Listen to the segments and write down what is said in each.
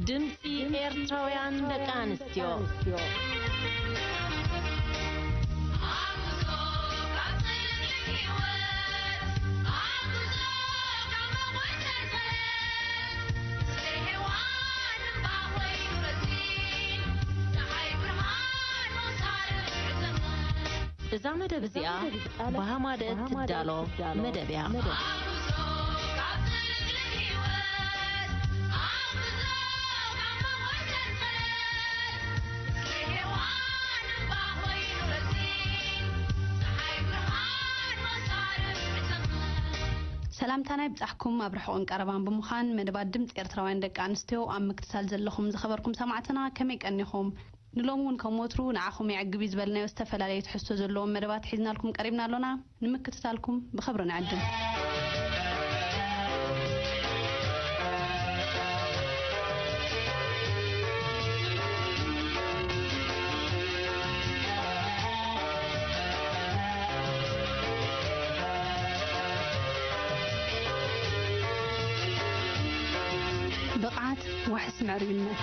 ድምጺ ኤርትራውያን ደቂ ኣንስትዮ። እዛ መደብ እዚኣ ብሃማደት ትዳሎ መደብ እያ። ሰላምታና ይብጻሕኩም። ኣብ ርሑቕን ቀረባን ብምዃን መደባት ድምፂ ኤርትራውያን ደቂ ኣንስትዮ ኣብ ምክትታል ዘለኹም ዝኸበርኩም ሰማዕትና ከመይ ቀኒኹም? ንሎሚ እውን ከም ወትሩ ንዓኹም የዕግብ እዩ ዝበልናዮ ዝተፈላለዩ ትሕዝቶ ዘለዎም መደባት ሒዝናልኩም ቀሪብና ኣሎና። ንምክትታልኩም ብኽብሪ ንዕድም። ብቕዓት ዋሕስ ምዕርዩነት።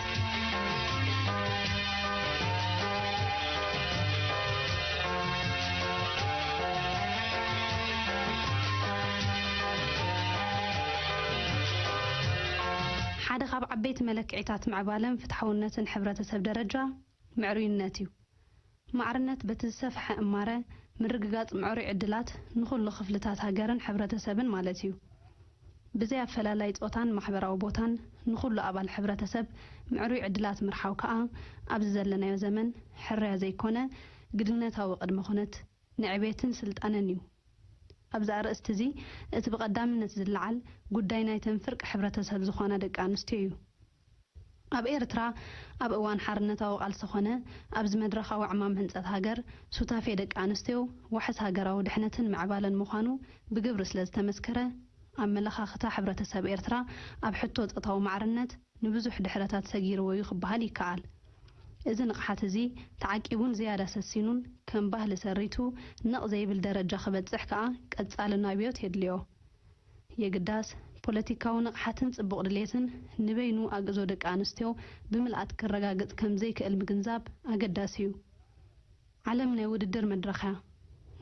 ሓደ ካብ ዓበይቲ መለክዒታት ምዕባለን ፍትሓውነትን ሕብረተሰብ ደረጃ ምዕሩይነት እዩ። ማዕርነት በቲ ዝሰፍሐ እማረ ምርግጋጽ ምዕሩይ ዕድላት ንኹሉ ክፍልታት ሃገርን ሕብረተሰብን ማለት እዩ። ብዘይ ኣፈላላይ ጾታን ማሕበራዊ ቦታን ንኹሉ ኣባል ሕብረተሰብ ምዕሩይ ዕድላት ምርሓው ከኣ ኣብዚ ዘለናዮ ዘመን ሕርያ ዘይኮነ ግድነታዊ ቅድመ ኩነት ንዕቤትን ስልጣነን እዩ። ኣብዚ ኣርእስቲ እዚ እቲ ብቐዳምነት ዝለዓል ጉዳይ ናይተን ፍርቂ ሕብረተሰብ ዝኾና ደቂ ኣንስትዮ እዩ። ኣብ ኤርትራ ኣብ እዋን ሓርነታዊ ቃልሲ ኾነ ኣብዚ መድረኻዊ ዕማም ህንጸት ሃገር ሱታፌ ደቂ ኣንስትዮ ዋሕስ ሃገራዊ ድሕነትን ምዕባለን ምዃኑ ብግብሪ ስለ ዝተመስከረ፣ ኣመለኻኽታ ሕብረተሰብ ኤርትራ ኣብ ሕቶ ጾታዊ ማዕርነት ንብዙሕ ድሕረታት ሰጊርዎ እዩ ክበሃል ይከኣል። እዚ ንቕሓት እዚ ተዓቂቡን ዝያዳ ሰሲኑን ከም ባህሊ ሰሪቱ ነቕ ዘይብል ደረጃ ክበጽሕ ከኣ ቀጻሊ ናብዮት የድልዮ። የግዳስ፣ ፖለቲካዊ ንቕሓትን ጽቡቕ ድሌትን ንበይኑ ኣግእዞ ደቂ ኣንስትዮ ብምልኣት ክረጋግጽ ከም ዘይክእል ምግንዛብ ኣገዳሲ እዩ። ዓለም ናይ ውድድር መድረኽ እያ፣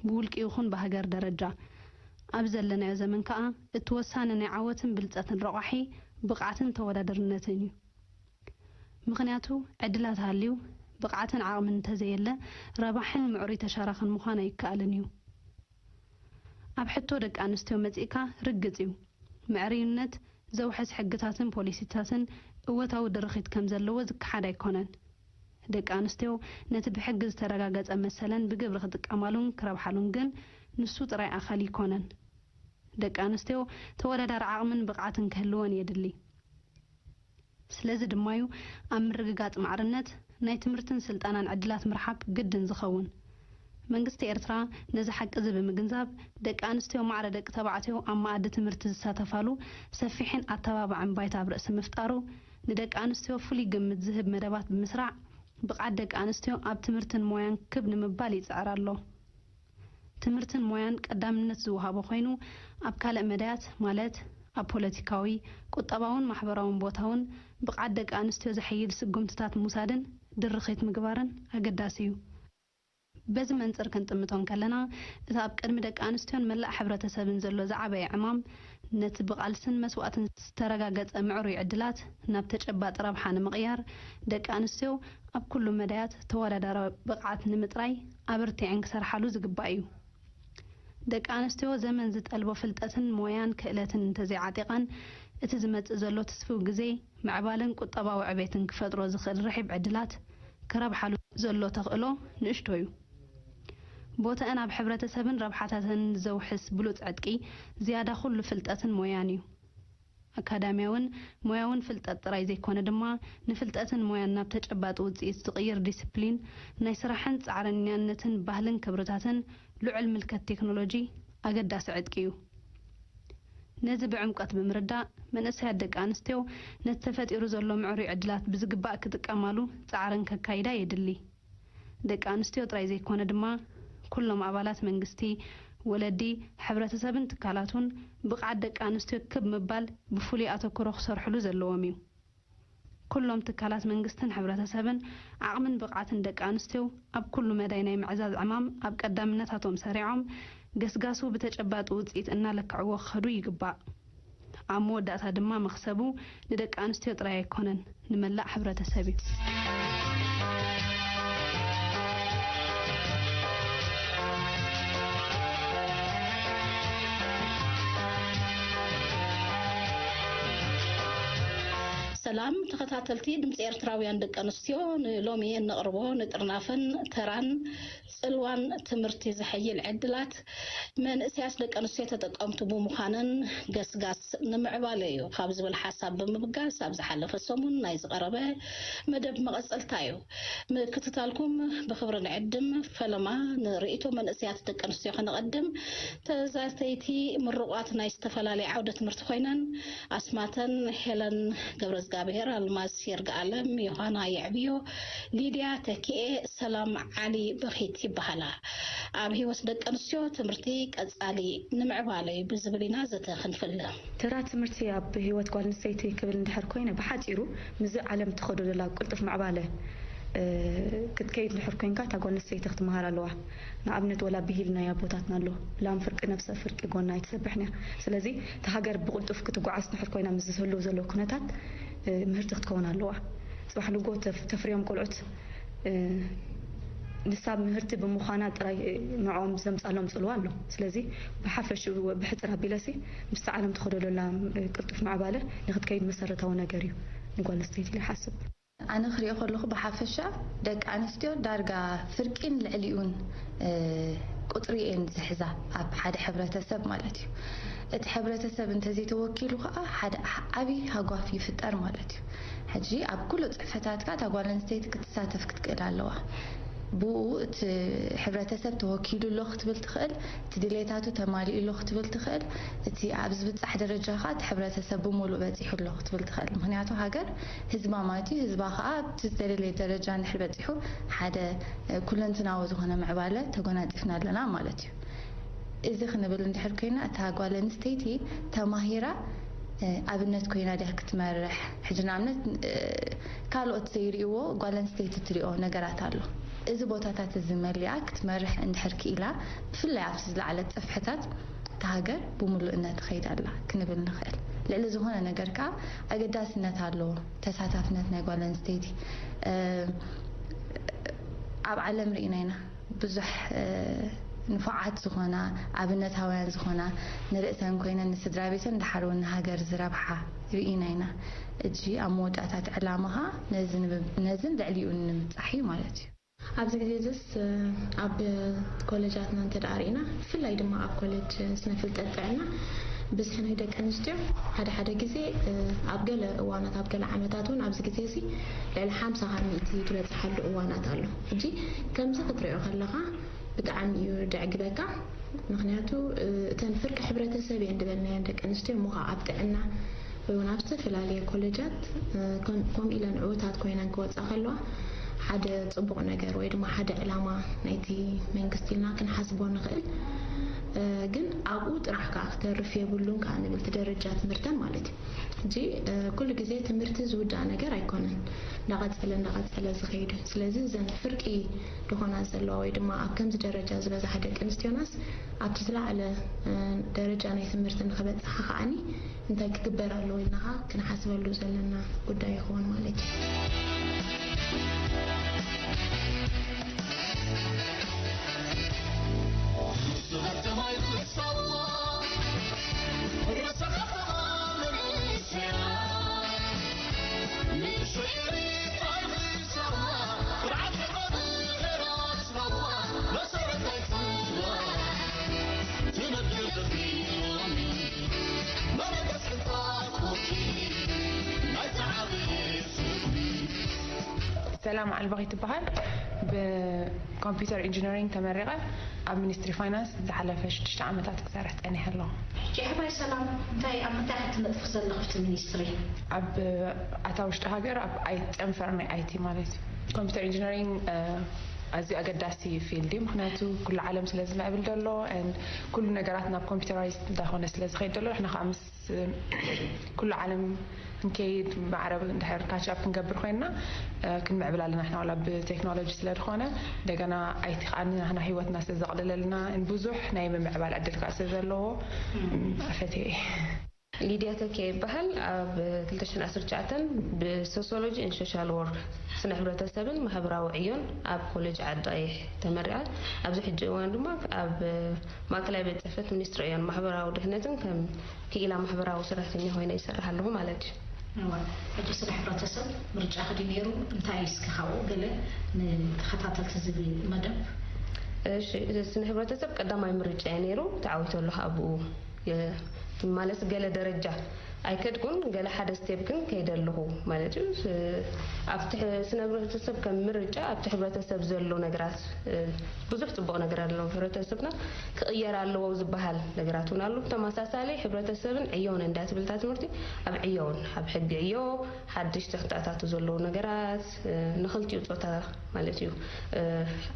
ብውልቂ ይኹን ብሃገር ደረጃ። ኣብ ዘለናዮ ዘመን ከኣ እቲ ወሳኒ ናይ ዓወትን ብልጸትን ረቋሒ ብቕዓትን ተወዳደርነትን እዩ። ምኽንያቱ ዕድላት ሃልዩ ብቕዓትን ዓቕምን እንተዘየለ ረባሕን ምዕሩይ ተሻራኽን ምዃን ኣይከኣልን እዩ። ኣብ ሕቶ ደቂ ኣንስትዮ መጺእካ ርግጽ እዩ። ምዕርዩነት ዘውሕስ ሕግታትን ፖሊሲታትን እወታዊ ድርኺት ከም ዘለዎ ዝከሓድ ኣይኮነን። ደቂ ኣንስትዮ ነቲ ብሕጊ ዝተረጋገጸ መሰለን ብግብሪ ክጥቀማሉን ክረብሓሉን ግን ንሱ ጥራይ ኣኻሊ ኣይኮነን። ደቂ ኣንስትዮ ተወዳዳሪ ዓቕምን ብቕዓትን ክህልወን የድሊ። ስለዚ ድማ እዩ ኣብ ምርግጋጽ ማዕርነት ናይ ትምህርትን ስልጠናን ዕድላት ምርሓብ ግድን ዝኸውን። መንግስቲ ኤርትራ ነዚ ሓቂ እዚ ብምግንዛብ፣ ደቂ ኣንስትዮ ማዕረ ደቂ ተባዕትዮ ኣብ መኣዲ ትምህርቲ ዝሳተፋሉ ሰፊሕን ኣተባባዕን ባይታ ኣብ ርእሲ ምፍጣሩ፣ ንደቂ ኣንስትዮ ፍሉይ ግምት ዝህብ መደባት ብምስራዕ፣ ብቕዓት ደቂ ኣንስትዮ ኣብ ትምህርትን ሞያን ክብ ንምባል ይጽዕር ኣሎ። ትምህርትን ሞያን ቀዳምነት ዝወሃቦ ኮይኑ፣ ኣብ ካልእ መዳያት ማለት ኣብ ፖለቲካዊ፣ ቁጠባውን ማሕበራውን ቦታውን ብቕዓት ደቂ ኣንስትዮ ዘሐይል ስጉምትታት ምውሳድን ድርኺት ምግባርን ኣገዳሲ እዩ። በዚ መንጽር ክንጥምቶ እንከለና፣ እቲ ኣብ ቅድሚ ደቂ ኣንስትዮን መላእ ሕብረተሰብን ዘሎ ዝዓበየ ዕማም፣ ነቲ ብቓልስን መስዋእትን ዝተረጋገጸ ምዕሩይ ዕድላት ናብ ተጨባጢ ረብሓ ንምቕያር፣ ደቂ ኣንስትዮ ኣብ ኩሉ መዳያት ተወዳዳራዊ ብቕዓት ንምጥራይ ኣበርቲዐን ክሰርሓሉ ዝግባእ እዩ። ደቂ ኣንስትዮ ዘመን ዝጠልቦ ፍልጠትን ሞያን ክእለትን እንተዘይዓጢቐን፣ እቲ ዝመጽእ ዘሎ ትስፉው ግዜ፣ ምዕባለን ቁጠባዊ ዕቤትን ክፈጥሮ ዝኽእል ርሒብ ዕድላት፣ ክረብሓሉ ዘሎ ተኽእሎ ንእሽቶ እዩ። ቦተአን ኣብ ሕብረተሰብን ረብሓታተን ዘውሕስ ብሉጽ ዕጥቂ፣ ዝያዳ ኩሉ ፍልጠትን ሞያን እዩ። ኣካዳሚያውን ሞያውን ፍልጠት ጥራይ ዘይኮነ ድማ፣ ንፍልጠትን ሞያን ናብ ተጨባጢ ውጽኢት ዝቕይር ዲስፕሊን፣ ናይ ስራሕን ጻዕረኛነትን ባህልን ክብርታትን ልዑል ምልከት ቴክኖሎጂ ኣገዳሲ ዕጥቂ እዩ። ነዚ ብዕምቆት ብምርዳእ፣ መንእሰያት ደቂ ኣንስትዮ ነቲ ተፈጢሩ ዘሎ ምዕሩይ ዕድላት ብዝግባእ ክጥቀማሉ ጻዕረን ከካይዳ የድሊ። ደቂ ኣንስትዮ ጥራይ ዘይኮነ ድማ፣ ኩሎም ኣባላት መንግስቲ፣ ወለዲ፣ ሕብረተሰብን ትካላቱን ብቕዓት ደቂ ኣንስትዮ ክብ ምባል ብፍሉይ ኣተኩሮ ክሰርሕሉ ዘለዎም እዩ። ኩሎም ትካላት መንግስትን ሕብረተሰብን ዓቕምን ብቕዓትን ደቂ ኣንስትዮ ኣብ ኩሉ መዳይ ናይ ምዕዛዝ ዕማም ኣብ ቀዳምነታቶም ሰሪዖም ገስጋሱ ብተጨባጢ ውፅኢት እናለክዕዎ ክኸዱ ይግባእ። ኣብ መወዳእታ ድማ መኽሰቡ ንደቂ ኣንስትዮ ጥራይ ኣይኮነን፣ ንመላእ ሕብረተሰብ እዩ። ሰላም ተኸታተልቲ ድምፂ ኤርትራውያን ደቂ ኣንስትዮ፣ ንሎሚ እነቕርቦ ንጥርናፈን ተራን ጽልዋን ትምህርቲ ዘሐይል ዕድላት መንእሰያት ደቂ ኣንስትዮ ተጠቀምቲ ብምዃነን ገስጋስ ንምዕባለ እዩ ካብ ዝብል ሓሳብ ብምብጋስ ኣብ ዝሓለፈ ሰሙን ናይ ዝቐረበ መደብ መቐጸልታ እዩ። ምክትታልኩም ብኽብሪ ንዕድም። ፈለማ ንርእይቶ መንእሰያት ደቂ ኣንስትዮ ከነቐድም። ተዛተይቲ ምሩቓት ናይ ዝተፈላለየ ዓውደ ትምህርቲ ኮይነን ኣስማተን ሄለን ገብረዝጋብሄር፣ ኣልማዝ ይርጋኣለም፣ ዮሃና የዕብዮ፣ ሊድያ ተኪኤ፣ ሰላም ዓሊ በኺት ይበሃላ። ኣብ ህይወት ደቂ ኣንስትዮ ትምህርቲ ቀጻሊ ንምዕባለ እዩ ብዝብል ኢና ዘተ ክንፍል። ተራ ትምህርቲ ኣብ ህይወት ጓል ኣንስተይቲ ክብል እንድሕር ኮይነ፣ ብሓጺሩ ምስዚ ዓለም ትኸዶ ዘላ ቅልጡፍ ምዕባለ፣ እ፣ ክትከይድ እንድሕር ኮይንካ፣ እታ ጓል ኣንስተይቲ ክትመሃር ኣለዋ። ንኣብነት፣ ወላ ብሂል ናይ ኣቦታትና ኣሎ፣ "ላም ፍርቂ ነብሰ ፍርቂ ጎና ኣይትሰብሕን እያ።" ስለዚ፣ እታ ሃገር ብቕልጡፍ ክትጓዓዝ እንድሕር ኮይና፣ ምስ ዝህልው ዘሎ ኩነታት፣ እ፣ ምህርቲ ክትከውን ኣለዋ። ጽባሕ ንግሆ ተፍ-፣ ተፍርዮም ቆልዑት፣ እ፣ ንሳ ምህርቲ ብምዃና ጥራይ፣ እ፣ ንዕኦም ዘምጻሎም ጽልዋ ኣሎ። ስለዚ፣ ብሓፈሽኡ ብሕጽር ኣቢለሲ፣ ምስቲ ዓለም ትኸዶ ዘላ፣ እ፣ ቅልጡፍ ምዕባለ ንኽትከይድ መሰረታዊ ነገር እዩ ንጓል ኣንስተይቲ ኢለ ይሓስብ። ኣነ ክሪኦ ከለኹ፣ ብሓፈሻ ደቂ ኣንስትዮ ዳርጋ ፍርቂን ልዕሊኡን፣ እ፣ ቁጽሪ እየን ዝሕዛ ኣብ ሓደ ሕብረተሰብ ማለት እዩ። እቲ ሕብረተሰብ እንተዘይተወኪሉ ከኣ ሓደ ዓ-፣ ዓቢ ሃጓፍ ይፍጠር ማለት እዩ። ሕጂ ኣብ ኩሉ ጽሕፈታትካ እታ ጓል ኣንስተይቲ ክትሳተፍ ክትክእል ኣለዋ። ብኡ እቲ ሕብረተሰብ ተወኪሉ ኣሎ ክትብል ትኽእል፣ እቲ ድሌታቱ ተማሊኡ ኣሎ ክትብል ትኽእል፣ እቲ ኣብ ዝብጻሕ ደረጃ ከኣ እቲ ሕብረተሰብ ብምሉእ በጺሑ ኣሎ ክትብል ትኽእል። ምኽንያቱ ሃገር ህዝባ ማለት እዩ። ህዝባ ከኣ ኣብቲ ዝተደለየ ደረጃ እንድሕር በጺሑ ሓደ፣ እ፣ ኩለንትናዊ ዝኾነ ምዕባለ ተጎናጺፍና ኣለና ማለት እዩ። እዚ ክንብል እንድሕር ኮይና፣ እታ ጓል ኣንስተይቲ ተማሂራ፣ እ፣ ኣብነት ኮይና ድያ ክትመርሕ? ሕጂ ንኣብነት፣ እ፣ ካልኦት ዘይርእይዎ ጓል ኣንስተይቲ ትሪኦ ነገራት ኣሎ። እዚ ቦታታት እዚ መሊኣ ክትመርሕ እንድሕር ክኢላ፣ ብፍላይ ኣብቲ ዝለዓለ ጽፍሕታት፣ እታ ሃገር ብምሉእነት ትኸይድ ኣላ ክንብል ንኽእል። ልዕሊ ዝኾነ ነገር ከኣ ኣገዳስነት ኣለዎ ተሳታፍነት ናይ ጓል ኣንስተይቲ። እ፣ ኣብ ዓለም ርኢና ኢና። ብዙሕ፣ እ፣ ንፉዓት ዝኾና፣ ኣብነታውያን ዝኾና፣ ንርእሰን ኮይነን ንስድራ ቤተን፣ ደሓር እውን ንሃገር ዝረብሓ ርኢና ኢና። እጂ ኣብ መወዳእታ እቲ ዕላማ ኸኣ ነዚ ንብ-፣ ነዝን ልዕሊኡን ንምብጻሕ እዩ ማለት እዩ። ኣብዚ ግዜ እዚስ፣ እ፣ ኣብ ኮሌጃትና እንተ ደኣ ርኢና፣ ብፍላይ ድማ ኣብ ኮሌጅ ስነ ፍልጠት ጥዕና ብዝሒ ናይ ደቂ ኣንስትዮ ሓደ ሓደ ግዜ፣ እ፣ ኣብ ገለ እዋናት፣ ኣብ ገለ ዓመታት እውን ኣብዚ ግዜ እዚ ልዕሊ ሓምሳ ካብ ሚእቲ ዝበጽሓሉ እዋናት ኣሎ። ሕጂ ከምዚ ክትሪኦ ከለኻ ብጣዕሚ እዩ ደዕግበካ። ምኽንያቱ፣ እ፣ እተን ፍርቂ ሕብረተሰብ እየን ዝበልናየን ደቂ ኣንስትዮ እሞ ኸዓ ኣብ ጥዕና ወይ እውን ኣብ ዝተፈላለየ ኮሌጃት፣ እ፣ ከም-፣ ከምኡ ኢለን ዕዉታት ኮይነን ክወጻ ከለዋ ሓደ ጽቡቕ ነገር ወይ ድማ ሓደ ዕላማ ናይቲ መንግስቲ ኢልና ክንሓስቦ ንኽእል። እ፣ ግን ኣብኡ ጥራሕ ከኣ ክተርፍ የብሉን ከኣ ንብል፣ እቲ ደረጃ ትምህርተን ማለት እዩ። ሕጂ፣ እ፣ ኩሉ ግዜ ትምህርቲ ዝውዳእ ነገር ኣይኮነን፣ እንዳቐጸለ እንዳቐጸለ ዝኸይድ እዩ። ስለዚ እዘን ፍርቂ ዝኾና ዘለዋ ወይ ድማ ኣብ ከምዚ ደረጃ ዝበዝሓ ደቂ ኣንስትዮናስ ኣብቲ ዝለዓለ፣ እ፣ ደረጃ ናይ ትምህርቲ ንኽበጽሓ ከዓኒ እንታይ ክግበር ኣለዎ ኢልና ኸዓ ክንሓስበሉ ዘለና ጉዳይ ይኸውን ማለት እዩ። ሰላም ዓልባኺ ትበሃል። ብኮምፒውተር ኢንጂነሪንግ ተመሪቐ ኣብ ሚኒስትሪ ፋይናንስ ዝሓለፈ ሽዱሽተ ዓመታት ክሰርሕ ጸኒሐ ኣለኹ። ሕጂ ሕባይ ሰላም፣ እንታይ፣ ኣብ ምንታይ ኢኺ ትነጥፊ ዘለኺ ኣብቲ ሚኒስትሪ? ኣብ ኣታ ውሽጢ ሃገር ኣብ ኣይ-፣ ጨንፈር ናይ ኣይቲ ማለት እዩ። ኮምፒውተር ኢንጂነሪንግ፣ እ፣ ኣዝዩ ኣገዳሲ ፊልድ እዩ፣ ምኽንያቱ ኩሉ ዓለም ስለ ዝምዕብል ዘሎ፣ and ኩሉ ነገራት ናብ ኮምፒውተራይዝ እንዳኾነ ስለ ዝኸይድ ዘሎ፣ ንሕና ከዓ ምስ ኩሉ ዓለም ክንከይድ ማዕረ እንድሕር ካች ኣፕ ክንገብር ኮይንና ክንምዕብል ኣለና። ሕና ዋላ ብቴክኖሎጂ ስለ ዝኾነ እንደገና ኣይቲ ከኣ ናህና ህይወትና ስለ ዘቕልለልና ብዙሕ ናይ ምምዕባል ዕድል ከኣ ስለ ዘለዎ ፈትየ። ሊድያ ተኪያ ይበሃል። ኣብ ክልተ ሽሕን ዓሰርተ ትሽዓተን ብሶሲዮሎጂ ኤንድ ሶሻል ወርክ፣ ስነ ሕብረተሰብን ማሕበራዊ ዕዮን፣ ኣብ ኮሌጅ ዓዲ ቀይሕ ተመሪቐ። ኣብዚ ሕጂ እዋን ድማ ኣብ ማእከላይ ቤት ጽሕፈት ሚኒስትሪ ዕዮን ማሕበራዊ ድሕነትን ከም ክኢላ ማሕበራዊ ሰራሕተኛ ኮይነ ይሰርሕ ኣለኹ ማለት እዩ። እዋ፣ ሕጂ ስነ ሕብረተሰብ ምርጫ ክዲ ነይሩ እንታይ እስኪ ካብኡ ገለ ንተኸታተልቲ ዝብል መደብ እሺ፣ ስነ ሕብረተሰብ ቀዳማይ ምርጫ እዩ ነይሩ፣ ተዓዊተ ኣለኹ ኣብኡ። ማለት ገለ ደረጃ ኣይከድኩን፣ ገለ ሓደ ስቴፕ ግን ከይደ ኣለኹ ማለት እዩ። ኣብቲ ስነ ህብረተሰብ ከም ምርጫ ኣብቲ ህብረተሰብ ዘሎ ነገራት ብዙሕ ፅቡቕ ነገር ኣሎ። ህብረተሰብና ክቕየር ኣለዎ ዝበሃል ነገራት እውን ኣሎ። ብተመሳሳሊ ሕብረተሰብን ዕዮን እንዳ ትብል እታ ትምህርቲ ኣብ ዕዮን ኣብ ሕጊ ዕዮ ሓድሽ ተክታታቱ ዘለዉ ነገራት ንኽልቲኡ ፆታ ማለት እዩ።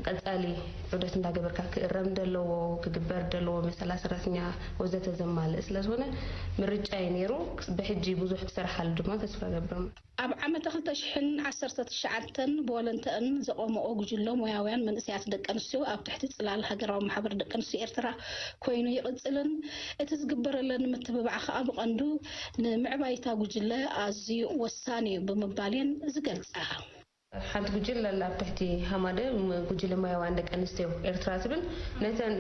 ቀፃሊ ዑደት እንዳገበርካ ክእረም ደለዎ፣ ክግበር ደለዎ፣ መሰላ ሰራሕተኛ ወዘተ ዘማልእ ስለዝኾነ ምርጫ እዩ ነይሩ። ብሕጂ ብዙሕ ክሰርሓሉ ድማ ተስፋ ገብር። ኣብ ዓመተ ክልተ ሽሕን ዓሰርተ ትሽዓተን ብወለንተአን ዘቆመኦ ጉጅሎ ሞያውያን መንእሰያት ደቂ ኣንስትዮ ኣብ ትሕቲ ጽላል ሃገራዊ ማሕበር ደቂ ኣንስትዮ ኤርትራ ኮይኑ ይቕጽልን እቲ ዝግበረለን ምትብባዕ ከኣ ብቐንዱ ንምዕባይታ ጉጅለ ኣዝዩ ወሳኒ እዩ ብምባል እየን ዝገልጻ። ሓንቲ ጉጅለ ኣላ ኣብ ትሕቲ ሃማደ ጉጅለ ሞያውያን ደቂ ኣንስትዮ ኤርትራ ትብል ነተን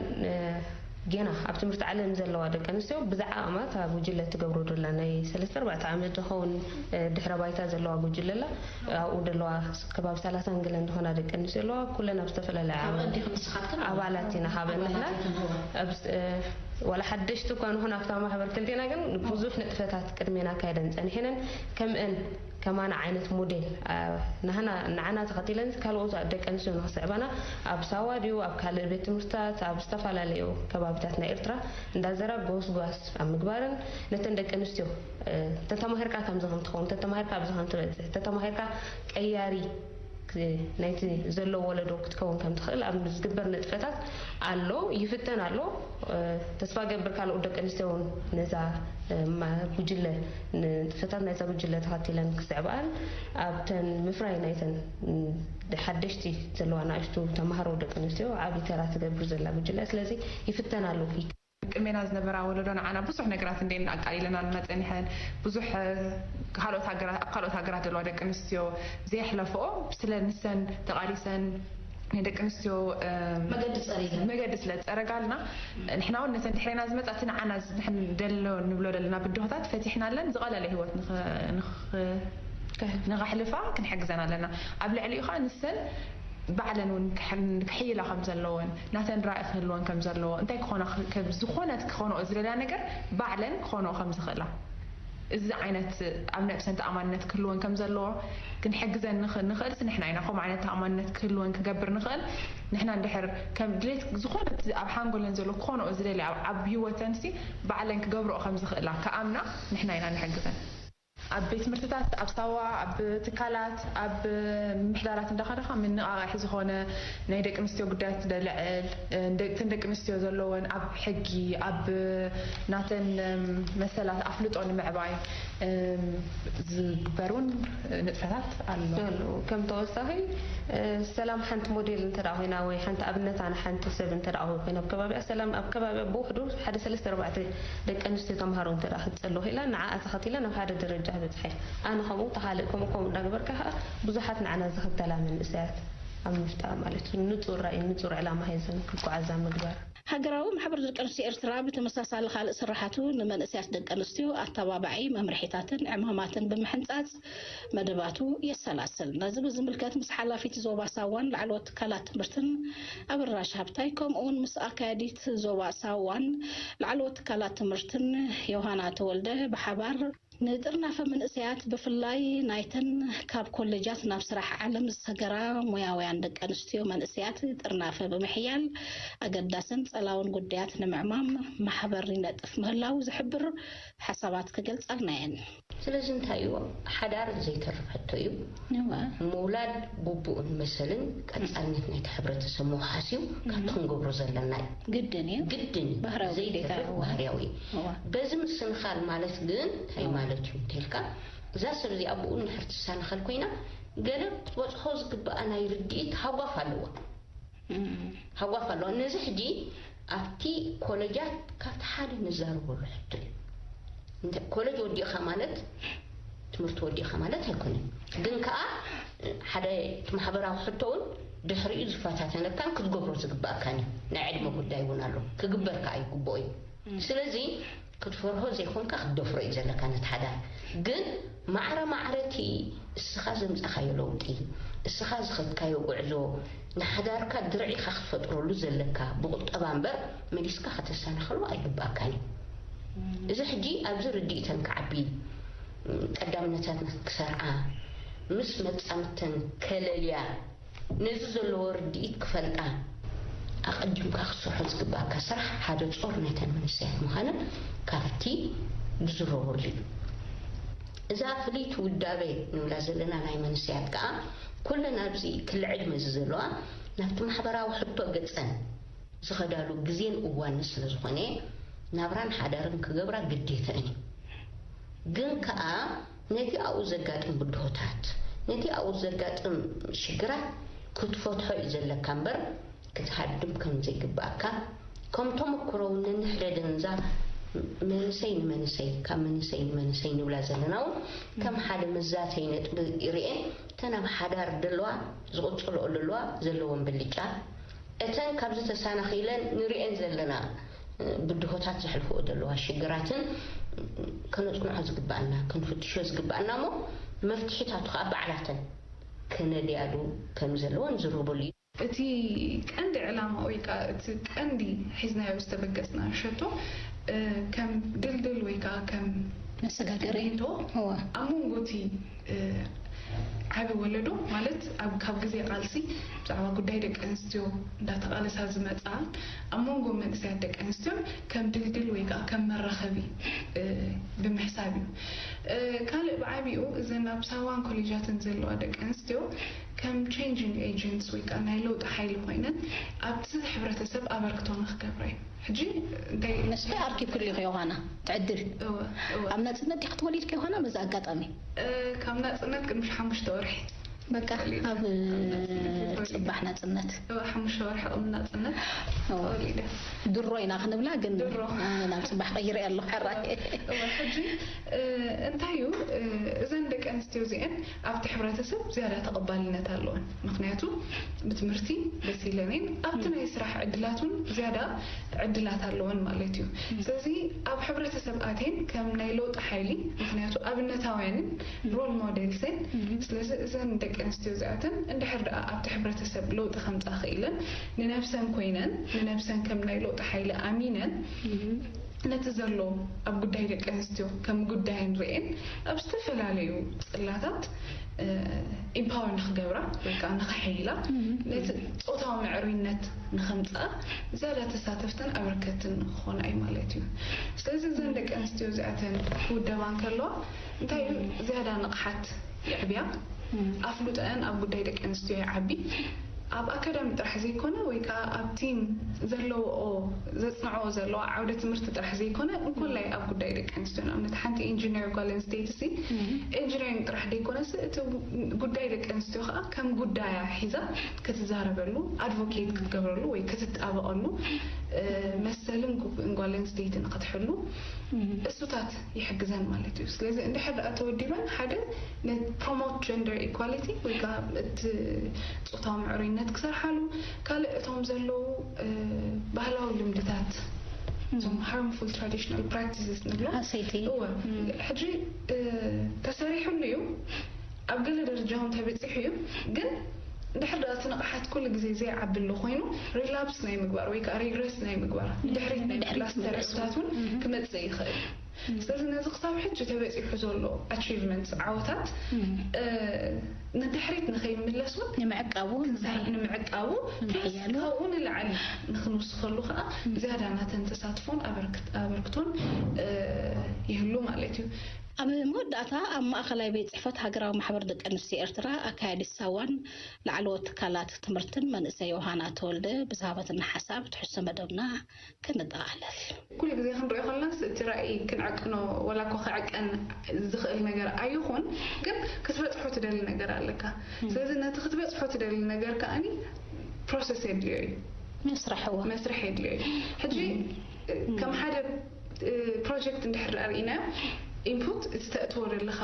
ጌና ኣብ ትምህርቲ ዓለም ዘለዋ ደቂ ኣንስትዮ ብዛዕባ ኣማት ኣብ ጉጅለ ትገብሮ ደላ ናይ ሰለስተ ኣርባዕተ ዓመት ዝኸውን ድሕረ ባይታ ዘለዋ ጉጅለ ኣላ ኣብኡ ደለዋ ከባቢ ሰላሳን ገለን ዝኾና ደቂ ኣንስትዮ ኣለዋ ኩለን ኣብ ዝተፈላለያ ኣባላት ኢና ሃበን ንሕና ዋላ ሓደሽቲ እኳ ንኹን ኣብታ ማሕበር ክልቴና ግን ብዙሕ ንጥፈታት ቅድሜና ኣካየደን ጸኒሐነን ከምእን ከማና ዓይነት ሞዴል ንዓና ተኸቲለን ካልኦት ደቂ ኣንስትዮ ንኽስዕባና ኣብ ሳዋ ድዩ ኣብ ካልእ ቤት ትምህርትታት ኣብ ዝተፈላለዩ ከባቢታት ናይ ኤርትራ እንዳዘራ ጎስጓስ ኣብ ምግባርን ነተን ደቂ ኣንስትዮ ተተማሂርካ ከምዚ ከም ትኸውን ተተማሂርካ ኣብዚ ከም ትበፅሕ ተተማሂርካ ቀያሪ ናይቲ ዘሎ ወለዶ ክትከውን ከም ትኽእል ኣብ ዝግበር ንጥፈታት ኣሎ ይፍተን ኣሎ ተስፋ ገብር ካልኦት ደቂ ኣንስትዮ እውን ነዛ ጉጅለ ንጥፈታት ናይዛ ጉጅለ ተኸቲለን ክስዕብኣን ኣብተን ምፍራይ ናይተን ሓደሽቲ ዘለዋ ናእሽቱ ተማሃሮ ደቂ ኣንስትዮ ዓብዪ ተራ ትገብር ዘላ ጉጅለ ስለዚ ይፍተን ኣሎ ቅድሜና ዝነበራ ወለዶ ንዓና ብዙሕ ነገራት እንዴን ኣቃሊለናልና ጸኒሐን ብዙሕ ካልኦት ሃገራት ኣብ ካልኦት ሃገራት ዘለዋ ደቂ ኣንስትዮ ዘየሕለፈኦ ስለ ንሰን ተቓሊሰን ናይ ደቂ ኣንስትዮ መገዲ ጸሪገን መገዲ ስለ ዝጸረጋልና ንሕና እውን ነተን ድሕሬና ዝመጻ እቲ ንዓና ደሎ ንብሎ ዘለና ብድሆታት ፈቲሕናለን ዝቐለለ ህይወት ንኸሕልፋ ክንሕግዘን ኣለና ኣብ ልዕሊኡ ከዓ ንሰን ባዕለን እውን ክሕይላ ከም ዘለወን ናተን ራኢ ክህልወን ከም ዘለዎ እንታይ ክኾና ዝኾነት ክኾነኦ ዝደልያ ነገር ባዕለን ክኾነኦ ከም ዝኽእላ እዚ ዓይነት ኣብ ነብሰን ተኣማንነት ክህልወን ከም ዘለዎ ክንሕግዘን ንኽእልስ ንሕና ኢና ከምኡ ዓይነት ተኣማንነት ክህልወን ክገብር ንኽእል ንሕና እንድሕር ከም ድሌት ዝኾነ ኣብ ሓንጎለን ዘሎ ክኾነኦ ዝደልያ ኣብ ህይወተንሲ ባዕለን ክገብረኦ ከም ዝኽእላ ክኣምና ንሕና ኢና ንሕግዘን ኣብ ቤት ትምህርትታት፣ ኣብ ሳዋ፣ ኣብ ትካላት፣ ኣብ ምምሕዳራት እንዳኸድኻ ምንቓቓሕ ዝኾነ ናይ ደቂ ኣንስትዮ ጉዳያት ደልዕል፣ እተን ደቂ ኣንስትዮ ዘለወን ኣብ ሕጊ፣ ኣብ ናተን መሰላት ኣፍልጦ ንምዕባይ ዝግበር እውን ንጥፈታት ኣሎ። ኣሎ። ከም ተወሳኺ ሰላም ሓንቲ ሞዴል እንተ ደኣ ኮይና ወይ ሓንቲ ኣብነት ኣነ ሓንቲ ሰብ እንተ ደኣ ኮይና ኣብ ከባቢኣ ሰላም ኣብ ከባቢኣ ብውሕዱ ሓደ ሰለስተ ኣርባዕተ ደቂ ኣንስትዮ ተምሃሮ እንተ ደኣ ክትጸሉ ኽኢላ ንዓኣ ተኸቲላ ናብ ሓደ ደረጃ ክበጽሓ እያ። ኣነ ከምኡ እታ ካልእ ከምኡ ከምኡ እንዳገበርካ ኸኣ ብዙሓት ንዓና ዝኽተላ መንእሰያት ኣብ ምፍጣር ማለት እዩ። ንጹር ራእይ ንጹር ዕላማ ሒዘን ክጓዓዛ ምግባር። ሃገራዊ ማሕበር ደቂ ኣንስትዮ ኤርትራ ብተመሳሳሊ ካልእ ስራሓቱ ንመንእሰያት ደቂ ኣንስትዮ ኣተባባዒ መምርሒታትን ዕማማትን ብምሕንጻጽ መደባቱ የሰላስል። ነዚ ብዝምልከት ምስ ሓላፊት ዞባ ሳዋን ላዕለዎት ትካላት ትምህርትን ኣበራሽ ሃብታይ ከምኡ እውን ምስ ኣካያዲት ዞባ ሳዋን ላዕለዎት ትካላት ትምህርትን ዮሃና ተወልደ ብሓባር ንጥርናፈ መንእሰያት ብፍላይ ናይተን ካብ ኮሌጃት ናብ ስራሕ ዓለም ዝሰገራ ሞያውያን ደቂ ኣንስትዮ መንእሰያት ጥርናፈ ብምሕያል ኣገዳስን ጸላውን ጉዳያት ንምዕማም ማሕበር ይነጥፍ ምህላው ዝሕብር ሓሳባት ክገልጻልና እየን። ስለዚ እንታይ እዩ ሓዳር ዘይተርፍ ሕቶ እዩ። ምውላድ ግቡእን መሰልን ቀጻልነት ናይቲ ሕብረተሰብ ምውሓስ እዩ። ካብቲ ክንገብሮ ዘለና እዩ። ግድን እዩ። ግድን እዩ። ባህርያዊ ግዴታ ዘይተርፍ እዩ። ባህርያዊ እዩ። እዋ። በዚ ምስንኻል ማለት ግን እንታይ ማለት እዩ እንተልካ እዛ ሰብ እዚኣ ብኡ እንድሕር ትሳነኸል ኮይና፣ ገለ ክትበጽሖ ዝግብኣ ናይ ርድኢት ሃጓፍ ኣለዋ። ሃጓፍ ኣለዋ። ነዚ ሕጂ ኣብቲ ኮለጃት ካብቲ ሓደ ንዛረበሉ ሕቶ እዩ። እንተ-፣ ኮለጅ ወዲእኻ ማለት ትምህርቲ ወዲእኻ ማለት ኣይኮነን። ግን ከኣ ሓደ እቲ ማሕበራዊ ሕቶ እውን ድሕሪኡ ዝፈታተነካን ክትገብሮ ዝግብኣካን እዩ። ናይ ዕድመ ጉዳይ እውን ኣሎ። ክግበር ከኣ ይግብኦ እዩ። ስለዚ ክትፈርሆ ዘይኮንካ ክትደፍሮ እዩ ዘለካ ነቲ ሓዳር። ግን ማዕረ ማዕረ እቲ እስኻ ዘምጻኻዮ ለውጢ፣ እስኻ ዝኸድካዮ ጉዕዞ፣ ንሓዳርካ ድርዒኻ ክትፈጥረሉ ዘለካ ብቁጠባ እምበር መሊስካ ከተሰናኽሎ ኣይግብኣካን እዩ። እዚ ሕጂ ኣብዚ ርድኢተን ክዓቢ፣ ቀዳምነታተን ክሰርዓ፣ ምስ መጻምድተን ከለልያ፣ ነዚ ዘለዎ ርድኢት ክፈልጣ ኣቐዲምካ ክትሰርሖ ዝግብኣካ ስራሕ ሓደ ጾር ናይተን መንእሰያት ምዃነን ካብቲ ዝዝረበሉ እዩ። እዛ ፍልይቲ ውዳበ ንብላ ዘለና ናይ መንእሰያት ከኣ ኩለን ኣብዚ ክሊ ዕድመ እዚ ዘለዋ ናብቲ ማሕበራዊ ሕቶ ገጸን ዝኸዳሉ ግዜን እዋንን ስለ ዝኾነ ናብራን ሓዳርን ክገብራ ግዴተአን እዩ። ግን ከኣ ነቲ ኣብኡ ዘጋጥም ብድሆታት፣ ነቲ ኣብኡ ዘጋጥም ሽግራት ክትፈትሖ እዩ ዘለካ እምበር ክትሃድም ከም ዘይግብኣካ ከም ተመክሮ እውን ነንሕደደን እዛ መንእሰይ ንመንእሰይ ካብ መንእሰይ ንመንእሰይ ንብላ ዘለና እውን ከም ሓደ መዛተይ ነጥቢ ይርእየን እተን ኣብ ሓዳር ዘለዋ ዝቕጽልኦ ዘለዋ ዘለወን ብልጫ እተን ካብዚ ተሳናኺለን ንርእየን ዘለና ብድሆታት ዘሕልፍኦ ዘለዋ ሽግራትን ከነጽንዖ ዝግብኣና ክንፍትሾ ዝግብኣና እሞ መፍትሒታቱ ከዓ ባዕላተን ከነድያሉ ከም ዘለወን ዝርበሉ እዩ። እቲ ቀንዲ ዕላማ ወይ ከዓ እቲ ቀንዲ ሒዝናዮ ዝተበገጽናዮ ሸቶ ከም ድልድል ወይ ከዓ ከም መሰጋገሪ ዶ ኣብ መንጎ እቲ ዓቢ ወለዶ ማለት ኣብ ካብ ግዜ ቃልሲ ብዛዕባ ጉዳይ ደቂ ኣንስትዮ እንዳተቓለሳ ዝመጻ ኣብ መንጎ መንእሰያት ደቂ ኣንስትዮን ከም ድልድል ወይ ከዓ ከም መራኸቢ ብምሕሳብ እዩ። ካልእ ብዓቢኡ እዘን ኣብ ሳዋን ኮሌጃትን ዘለዋ ደቂ ኣንስትዮ ከም ቼንጅን ኤጀንትስ ወይ ከዓ ናይ ለውጢ ሓይሊ ኮይነን ኣብቲ ሕብረተሰብ ኣበርክቶ ንክገብራ እዩ። ሕጂ እንታይ መስተ ኣርኪብክሉ ኢኺ ዮሃና ትዕድል እወ እወ ኣብ ናጽነት ዲኺ ትወሊድኪ ዮሃና በዚ ኣጋጣሚ እ፣ ካብ ናጽነት ቅድሚ ሓሙሽተ ወርሒ በቃ ተወሊደ። ኣብ ጽባሕ ናጽነት እወ ሓሙሽተ ወርሒ ቅድሚ ናጽነት እወ። ተወሊደ። ድሮ ኢና ክንብላ ግን ድሮ። እ፣ ናብ ጽባሕ ቀይረ ኣለኹ ሕራይ እወ ሕጂ እ፣ እንታይ እዩ እ፣ እዘን ደቂ ኣንስትዮ እዚአን ኣብቲ ሕብረተሰብ ዝያዳ ተቐባልነት ኣለወን። ምኽንያቱ ብትምህርቲ በሲለን እየን። ኣብቲ ናይ ስራሕ ዕድላት እውን ዝያዳ ዕድላት ኣለወን ማለት እዩ። ስለዚ ኣብ ሕብረተሰብ ኣትየን ከም ናይ ለውጢ ሓይሊ፣ ምኽንያቱ ኣብነታውያንን ሮል ሞዴልስን። ስለዚ እዘን ደቂ ኣንስትዮ እዚኣተን እንድሕር ደኣ ኣብቲ ሕብረተሰብ ለውጢ ከምፃ ክኢለን ንነብሰን ኮይነን ንነብሰን ከም ናይ ለውጢ ሓይሊ ኣሚነን ነቲ ዘሎ ኣብ ጉዳይ ደቂ ኣንስትዮ ከም ጉዳየን ርእየን ኣብ ዝተፈላለዩ ጽላታት ኢምፓወር ንክገብራ ወይ ከዓ ንክሕይላ ነቲ ፆታዊ ምዕሩይነት ንከምፅኣ ዝያዳ ተሳተፍትን ኣበርከትን ንክኾና እዩ ማለት እዩ። ስለዚ እዘን ደቂ ኣንስትዮ እዚኣተን ክውደባ እንከለዋ እንታይ እዩ ዝያዳ ንቕሓት የዕብያ ኣፍልጦአን ኣብ ጉዳይ ደቂ ኣንስትዮ ይዓቢ ኣብ ኣካዳሚ ጥራሕ ዘይኮነ ወይ ከዓ ኣብ ቲም ዘለዎኦ ዘፅንዖ ዘለዋ ዓውደ ትምህርቲ ጥራሕ ዘይኮነ እንኮላይ ኣብ ጉዳይ ደቂ ኣንስትዮ ንኣብነት ሓንቲ ኢንጂነር ጓል ኣንስተይቲ ሲ ኢንጂነሪንግ ጥራሕ ዘይኮነስ እቲ ጉዳይ ደቂ ኣንስትዮ ከዓ ከም ጉዳያ ሒዛ ክትዛረበሉ ኣድቮኬት ክትገብረሉ ወይ ክትጣበቐሉ መሰልን ግቡእን ጓል ኣንስተይቲ ንክትሕሉ እሱታት ይሕግዘን ማለት እዩ። ስለዚ እንድሕር ደኣ ተወዲበን ሓደ ፕሮሞት ጀንደር ኢኳሊቲ ወይ ከዓ እቲ ፆታዊ ምዕሩይነት ክሰርሓሉ ካልእ እቶም ዘለዉ ባህላዊ ልምድታት እዞም harmful traditional practices ንብሎ ኣሰይቲ እወ ሕጂ ተሰሪሕሉ እዩ ኣብ ገለ ደረጃ እውን ተበፂሑ እዩ ግን ድሕር ደኣ እቲ ንቕሓት ኩሉ ግዜ ዘይዓቢ ኣሎ ኮይኑ ሪላፕስ ናይ ምግባር ወይ ከዓ ሪግረስ ናይ ምግባር ድሕሪት ናይ ምምላስ ተርእታት እውን ክመፅእ ይኽእል ስለዚ ነዚ ክሳብ ሕጂ ተበፂሑ ዘሎ ኣቺቭመንትስ ዓወታት ንድሕሪት ንኸይምለስ እውን ንምዕቃቡ ንምዕቃቡ ካብኡ ንላዕሊ ንክንውስኸሉ ከዓ ዝያዳ ናተን ተሳትፎን ኣበርክቶን ይህሉ ማለት እዩ ኣብ መወዳእታ ኣብ ማእኸላይ ቤት ጽሕፈት ሃገራዊ ማሕበር ደቂ ኣንስትዮ ኤርትራ ኣካያዲት ሳዋን ላዕለዎት ትካላት ትምህርትን መንእሰይ ዮሃና ተወልደ ብዝሃበትና ሓሳብ ትሕዝቶ መደብና ከነጠቓልል። ኩሉ ግዜ ክንሪኦ ከለናስ እቲ ራእይ ክንዕቅኖ ወላ እኮ ክዕቀን ዝኽእል ነገር ኣይኹን፣ ግን ክትበጽሖ ትደሊ ነገር ኣለካ። ስለዚ ነቲ ክትበጽሖ ትደሊ ነገር ከኣኒ ፕሮሰስ የድልዮ እዩ። መስርሕ እዋ። መስርሕ የድልዮ እዩ። ሕጂ ከም ሓደ ፕሮጀክት እንድሕር ርኢና ኢንፑት እቲ ተእትዎ ዘለኻ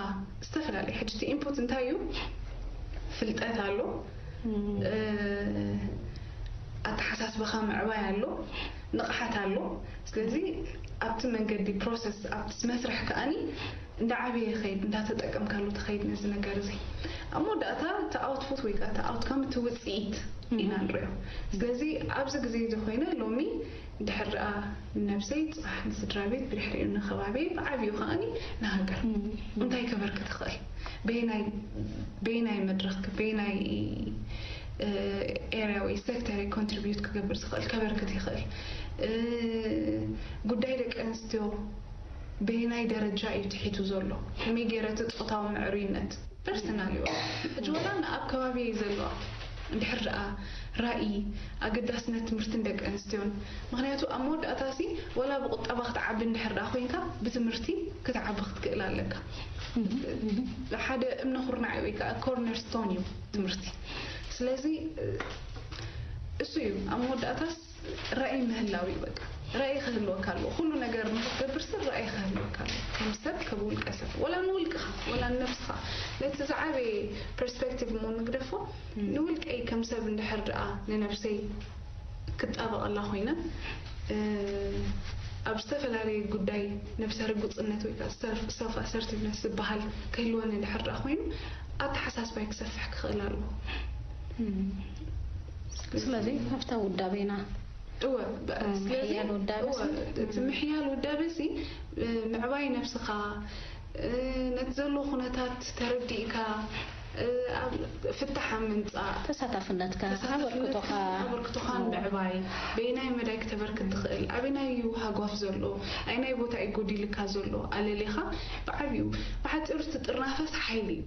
ዝተፈላለየ ሕጂ እቲ ኢንፑት እንታይ እዩ? ፍልጠት ኣሎ፣ ኣተሓሳስባኻ ምዕባይ ኣሎ፣ ንቕሓት ኣሎ። ስለዚ ኣብቲ መንገዲ ፕሮሰስ ኣብቲ መስርሕ ከኣኒ እንዳዓበየ ይኸይድ እንዳተጠቀምካሉ ትኸይድ ነዚ ነገር እዚ ኣብ መወዳእታ እቲ ኣውትፑት ወይ ከዓ እቲ ኣውትካም እቲ ውፅኢት ኢና ንሪኦ። ስለዚ ኣብዚ ግዜ እዚ ኮይነ ሎሚ ድሕር ደኣ ንነብሰይ፣ ጽባሕ ንስድራ ቤት፣ ብድሕሪኡ ንኸባቢ፣ ብዓብዩ ከኣኒ ንሃገር እንታይ ከበርክት ይኽእል? በየናይ በየናይ መድረኽ በየናይ ኤርያ ወይ ሴክተር ኮንትሪቢዩት ክገብር ዝኽእል ከበርክት ይኽእል? ጉዳይ ደቂ ኣንስትዮ በየናይ ደረጃ እዩ ትሒቱ ዘሎ? ከመይ ገይረ እቲ ጾታዊ ምዕሩይነት ፐርሰናል እዩ ሕጂ ወላ ኣብ ከባቢ ዘለዋ እንድሕር ደኣ ራእይ ኣገዳስነት ትምህርትን ደቂ ኣንስትዮን ምክንያቱ ኣብ መወዳእታ ሲ ወላ ብቁጠባ ክትዓቢ እንድሕር ደኣ ኮይንካ ብትምህርቲ ክትዓቢ ክትክእል ኣለካ ሓደ እምነ ኩርናዕ ወይ ከዓ ኮርነር ስቶን እዩ ትምህርቲ ስለዚ እሱ እዩ ኣብ መወዳእታስ ራእይ ምህላው እዩ በቃ ራእይ ክህልወካ ኣለዎ ኩሉ ነገር ንክትገብር ሰብ ራእይ ክህልወካ ኣለዎ ከም ሰብ ከም ውልቀ ሰብ ወላ ንውልቅኻ ወላ ንነብስኻ ነቲ ዝዓበየ ፐርስፔክቲቭ እሞ ንግደፎ ንውልቀይ ከም ሰብ እንድሕር ደኣ ንነብሰይ ክጣበቐላ ኮይነ ኣብ ዝተፈላለየ ጉዳይ ነብሰ ርጉፅነት ወይ ከዓ ሰልፍ ኣሰርቲቭነስ ዝበሃል ክህልወኒ እንድሕር ደኣ ኮይኑ ኣተሓሳስባይ ክሰፍሕ ክኽእል ኣለዎ ስለዚ ኣብታ ውዳቤና እወ ስለዚ ምሕያል ውዳበ እወ፣ ሲ? እቲ ምሕያል ውዳበ ሲ ምዕባይ ነብስኻ ነቲ ዘሎ ኩነታት ተረዲእካ ፍታሕ ኣብ ምምፃእ ተሳታፍነትካ ተሳታፍነትካ ኣበርክቶኻ ኣበርክቶኻን ምዕባይ በየናይ መዳይ ክተበርክት ትኽእል ኣበናይ እዩ ሃጓፍ ዘሎ ኣይናይ ቦታ እዩ ጎዲልካ ዘሎ ኣለሊኻ ብዓብዩ ብሓፂሩ እቲ ጥርናፈስ ሓይሊ እዩ